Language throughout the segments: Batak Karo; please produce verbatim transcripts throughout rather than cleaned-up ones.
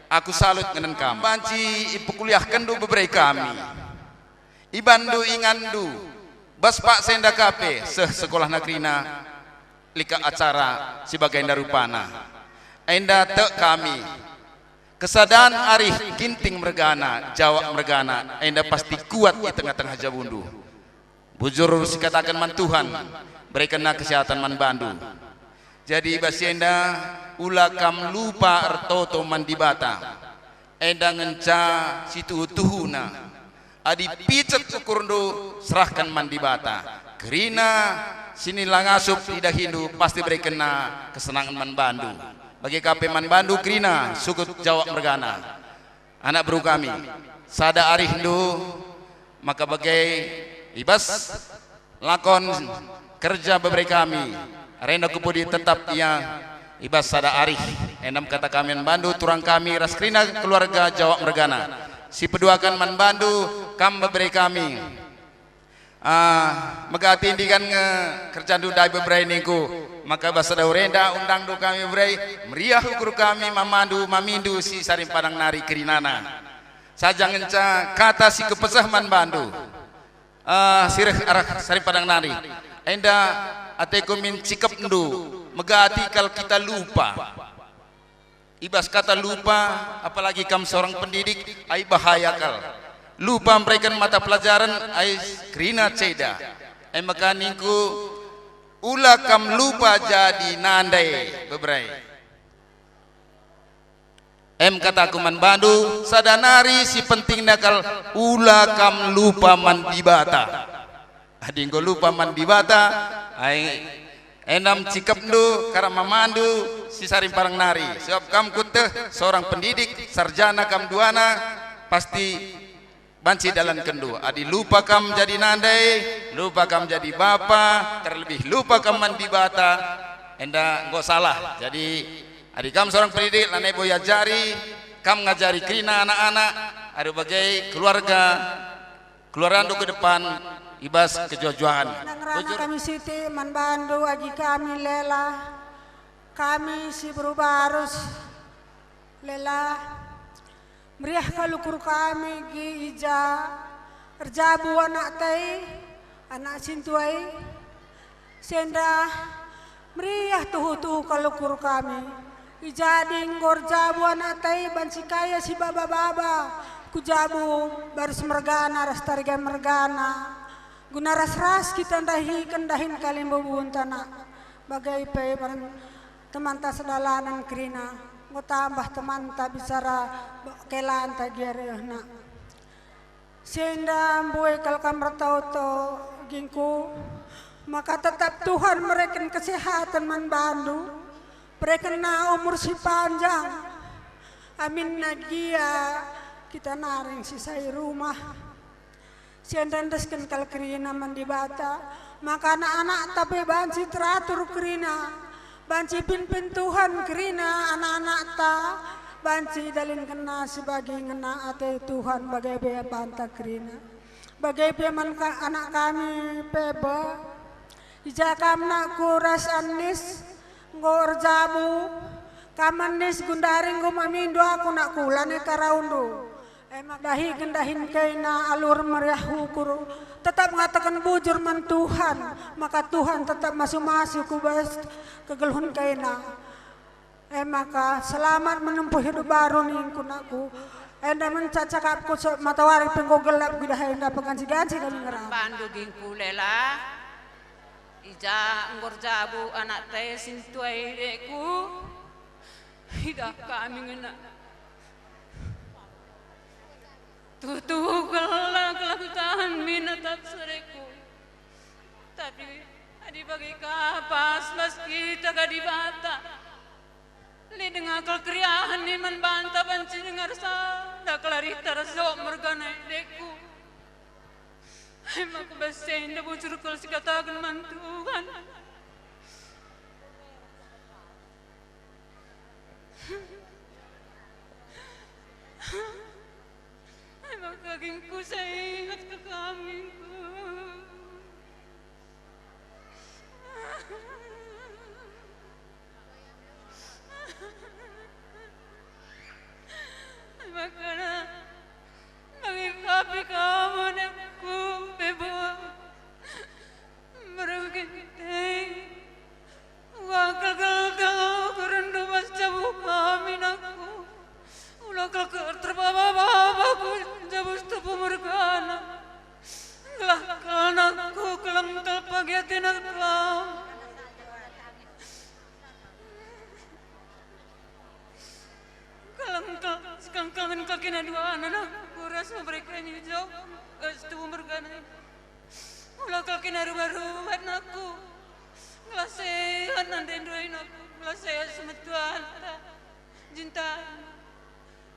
Aku salut ngenen kam. Banci ipekuliahkenndu bebere kami. Ibanndu inganndu, bas paksa enda ka pe seh sekolahna kerina, lit ka acara si bagenda rupana. Enda tek kami. Kesadan arih Ginting mergana, Jawak mergana, enda pasti kuat i tengah-tengah jabundu. Bujur sikataken man Tuhan, berekenNa kesehatan man bandu. Jadi i bas enda, ula kam lupa ertoto man Dibata. Enda ngenca situhu-tuhuna. Adi picet ukurndu, serahken man Dibata. Kerina si la ngasup idahindu pasti berekenNa kesenangen man bandu. Bage ka pe man bandu kerina sukut Jawak mergana. Anak beru kami, sada arihndu maka bage i bas lakon kerja bebere kami, renda ku pudi tetap ia i bas sada arih. Enda me kata kami man bandu, turang kami ras kerina keluarga Jawak mergana. Sipeduaken man bandu kam bebere kami. Ah, megati ndigan nge kerjandu ndai bebere ningku, maka bas sada wari enda undangndu kami bebere, meriah ukur kami mamandu mamindu si Sarim Padang nari kerinana. Saja ngenca kata si kupeseh man bandu, ah, si reh arah Sarim Padang nari. Enda ateku min cikepndu, megati kal kita lupa. I bas kata lupa, apalagi kam seorang pendidik, ai bahaya kal. Lupa mereken mata pelajaran, ai kerina ceda. Ai maka ningku, ula kam lupa jadi nande, bebere. Em kataku man bandu, sada nari si pentingna kal, ula kam lupa man Dibata. Adi enggo lupa man Dibata, ai, enda me cikepndu, kara mamandu si Sarim Padang nari. Sebab kam kueteh seorang pendidik, sarjana kam duana, pasti banci idalankenndu. Adi lupa kam jadi nande, lupa kam jadi bapa, terlebih lupa kam man Dibata, enda enggo salah. Jadi, adi kam seorang pendidik, lanai bo iajari, kam ngajari kerina anak-anak, adi bage keluarga, keluaranndu ke depan i bas kejuah-juahen. Nang rana kami siti man bandu agi kami lela, kami si beru barus lela, meriah kal ukur kami gi i ja erjabu anak tai, anak sintuai. Senda meriah tuhu-tuhu kal ukur kami. I ja enggo erjabu anak tai banci kaya si baba-baba, ku jabu barus mergana ras tarigan mergana. Guna ras-ras kita ndahiken dahin kalimbubu ntana. Bage pe man temanta sedalanen kerina, enggo tambah temanta bicara kelanta gia rehna. Senda mbue kal kam ertoto gingku, maka tetap Tuhan mereken kesehatan man bandu, berekenNa umur si panjang. Aminna gia kita naring sisai rumah. Senda endesken kal kerina man Dibata, maka anak-anakta pe banci teratur kerina. Banci ipinpin Tuhan kerina anak-anakta, banci idalinkenNa si bagi ngena ate Tuhan bage pe banta kerina. Bage pe man ka-, anak kami Febe. I ja kam nakku ras Anis enggo erjabu, kam Anis gundari enggo mamindu aku nakku, lanai ka raundu. E maka dahiken dahin kaina alu ermeriah ukur, tetap ngataken bujur man Tuhan, maka Tuhan tetap masu-masu ku bas kegeluhen kaina. E maka selamat menempuh hidup baru ningku nakku. Enda menca cakapku so-, matawari pe enggo gelap, idah enda peganci-ganci kami ngerana. Bandu gingku lela, i ja enggo erjabu anak tai sintuai dekku, idah kami ngena. Tuhu-tuhu kal la kutahan min natap sereku. Tapi adi bage ka pas-pas kita ka Dibata. Lit denga kal keriahen man banta banci denga sada kal arihta ras Jawak mergana dekku. E maka bas enda bujur kal sikataken man Tuhan. Emang kagingku saya ingat ke kagingku. Bagi kapi kam anakku, bebo. Merugin tei. Wah, kal-kal kal kerindu bas jabu kami, anakku. Ula kal kal terbaba-baba ku jabu tepu mergana. Gelah kal anakku, keleng kal pagi atina kam. Keleng kal, sekaleng-kaleng kal kena dua anak, kuras mereka ini jauh, eh, setuhu mergana. Ula kal kena rubat-rubat anakku. Gelah sehat nande ndoi anakku, gelah sehat semetuanta. Jinta.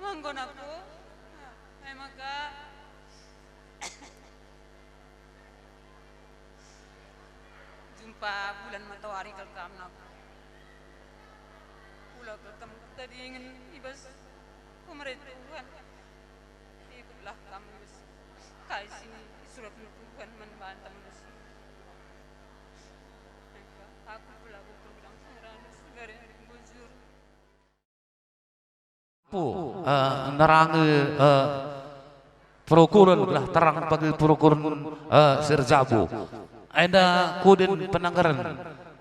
Manggo anakku. Ai maka. Jumpa bulan matawari kal kam, anakku. Ula kal kam tadingen i bas pemere Tuhan. Ikutlah kam i bas kai si isuratken Tuhan man banta manusia. Aku pelabuken bilang semerana segari hari bujur. Pu, eh, nerangi, eh, perukuren gelah terang bagi perukuren, eh, si erjabu. Enda kudin penangkeren.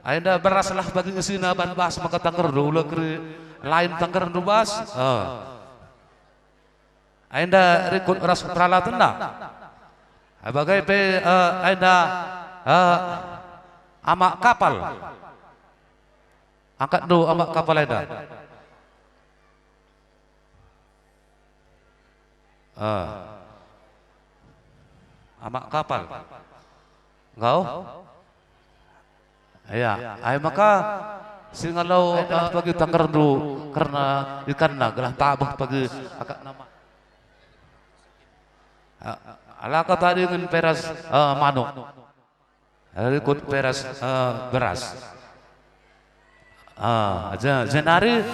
Enda beraslah bagi isina ban bas maka tangkerndu, ula keri lain tangkerndu bas. Eh. Enda rikut ras peralatenna. Bagai pe, eh, enda, eh, amak kapal. Angkatndu amak kapal enda. Ah. Amak kapal. Enggo? Ya, ai maka si ngalo, eh, bagi tangkerndu kerna ikanna gelah tabeh bagi akap nama. Ah, alaka tadingen peras, eh, manuk. Rikut peras, eh, beras. Ah, ja-, jenari.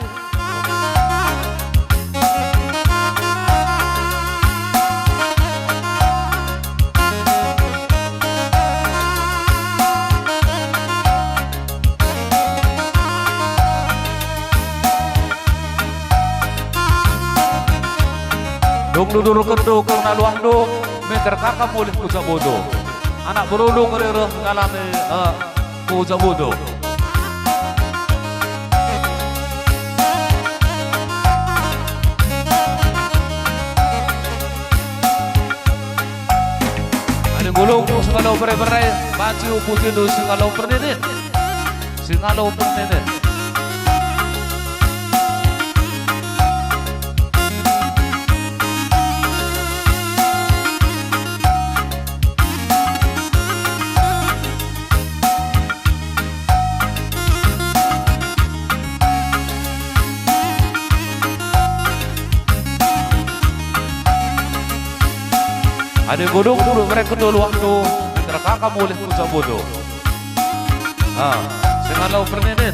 Dung dudurkenndu kerna luahndu, minter ka kam mulih ku jabundu. Anak berundu ngerereh ngalami, eh, ku jabundu. Adi ngulungku si ngalo bere-bere, banci uputindu si ngalo perninin. Si ngalo perninin. Adi ngulungku bere-berendu luahndu, minter ka kam mulih ku jabundu. Ah, si ngalo perninin.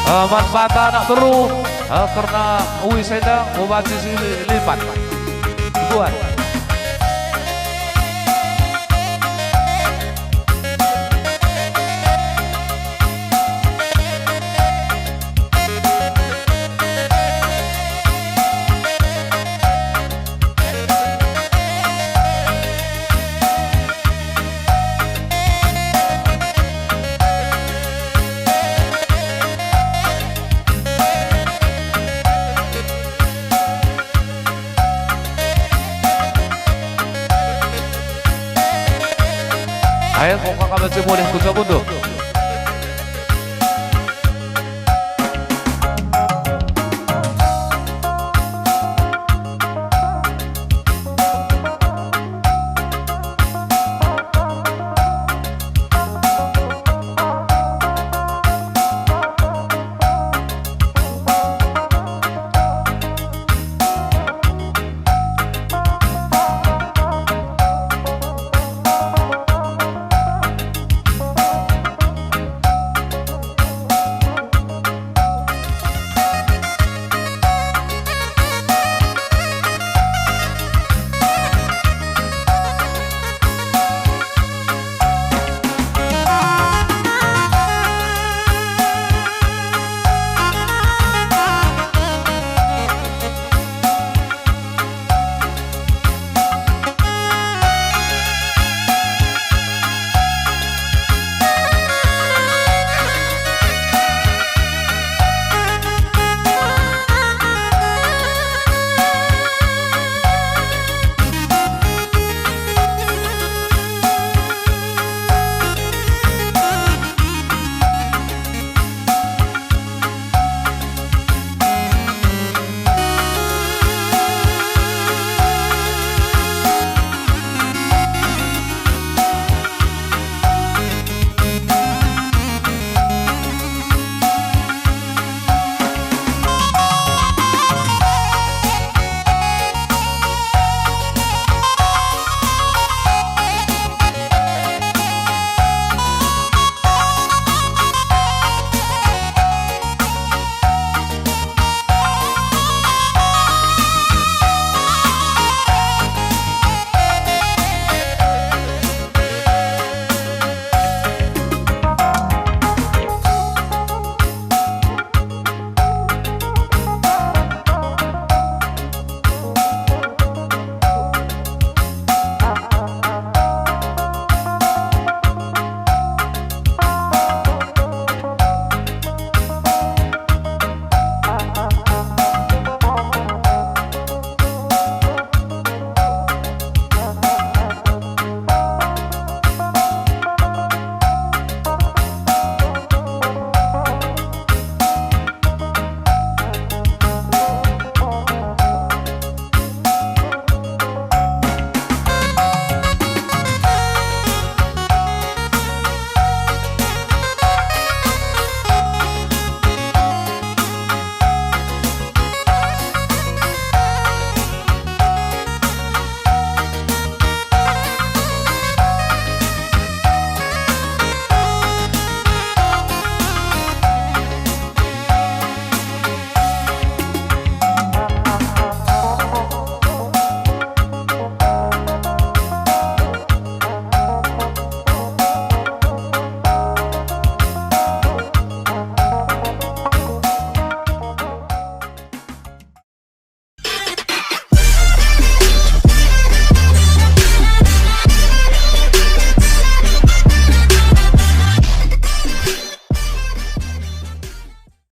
Eh, man banta anak beru, eh, kerna uis enda, ubanci si lipat. Buat. Ayo, kok kakak baca boleh ku jabundu?